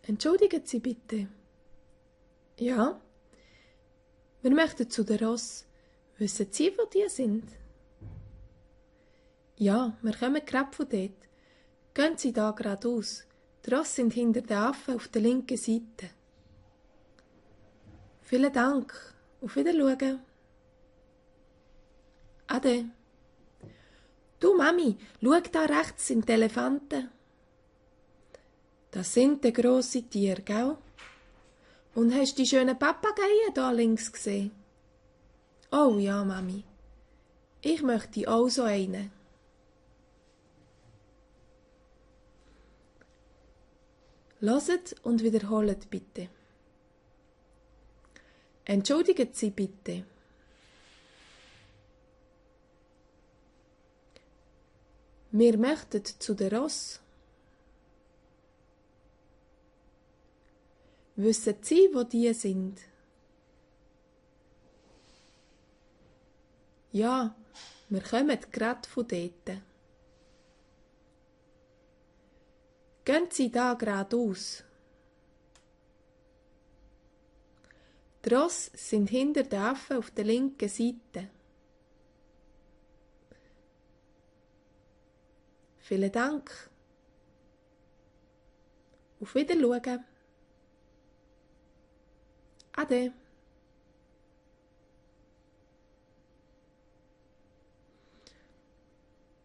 Entschuldigen Sie bitte. Ja? Wir möchten zu den Ross. Wissen Sie, wo die sind? Ja, wir kommen gerade von dort. Gehen Sie da geradeaus. Die Ross sind hinter den Affen auf der linken Seite. Vielen Dank. Auf Wiedersehen. Ade. Du, Mami, schau da rechts sind die Elefanten. Das sind die grossen Tiere, gell? Und hast die schönen Papageien da links gesehen? Oh ja, Mami. Ich möchte auch so einen. Loset und wiederholet bitte. Entschuldigen Sie bitte. Wir möchten zu den Ross. Wissen Sie, wo die sind? Ja, wir kommen gerade von dort. Gehen Sie da geradeaus. Die Ross sind hinter den Affen auf der linken Seite. Vielen Dank. Auf Wiedersehen. Ade.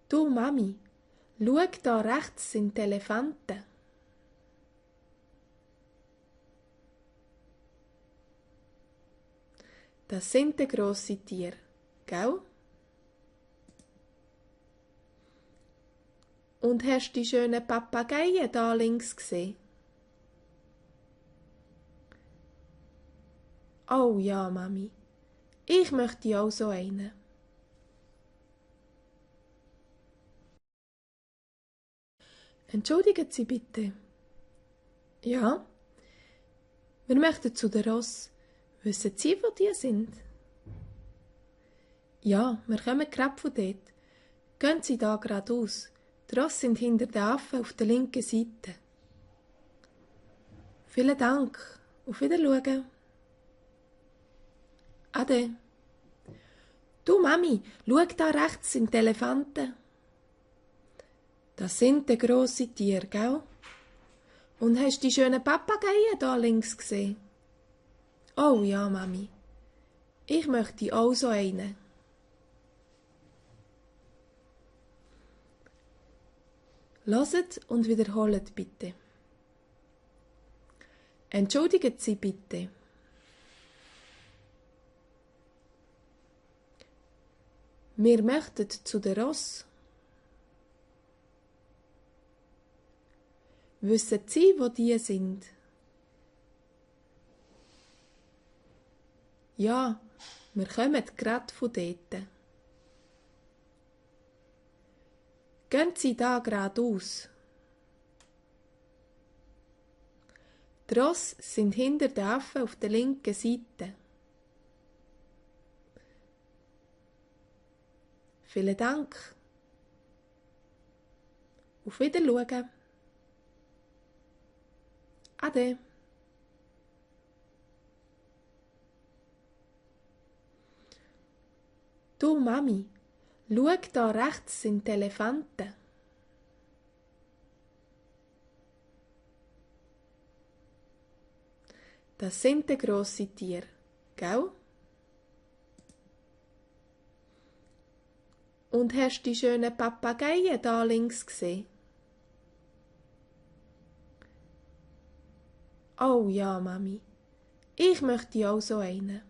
Du, Mami, schau da rechts sind die Elefanten. Das sind die grossen Tiere, gell? Und hast die schönen Papageien da links gesehen? Oh ja, Mami. Ich möchte auch so einen. Entschuldigen Sie bitte. Ja? Wir möchten zu den Ross. Wissen Sie, wo die sind? Ja, wir kommen gerade von dort. Gehen Sie da geradeaus. Die Ross sind hinter den Affen auf der linken Seite. Vielen Dank. Auf Wiedersehen. Ade. Du, Mami, schau da rechts sind die Elefanten. Das sind die grossen Tiere, gell? Und hast die schönen Papageien da links gesehen? Oh ja, Mami. Ich möchte auch so einen. Loset und wiederholet bitte. Entschuldigen Sie bitte. Wir möchten zu den Ross. Wissen Sie, wo die sind? Ja, wir kommen gerade von dort. Gehen Sie da geradeaus. Die Ross sind hinter den Affen auf der linken Seite. Vielen Dank. Auf Wiedersehen. Ade. Du, Mami, schau da rechts sind die Elefanten. Das sind die grossen Tiere, gell? Und hast die schönen Papageien da links gesehen? Oh ja, Mami. Ich möchte auch so einen.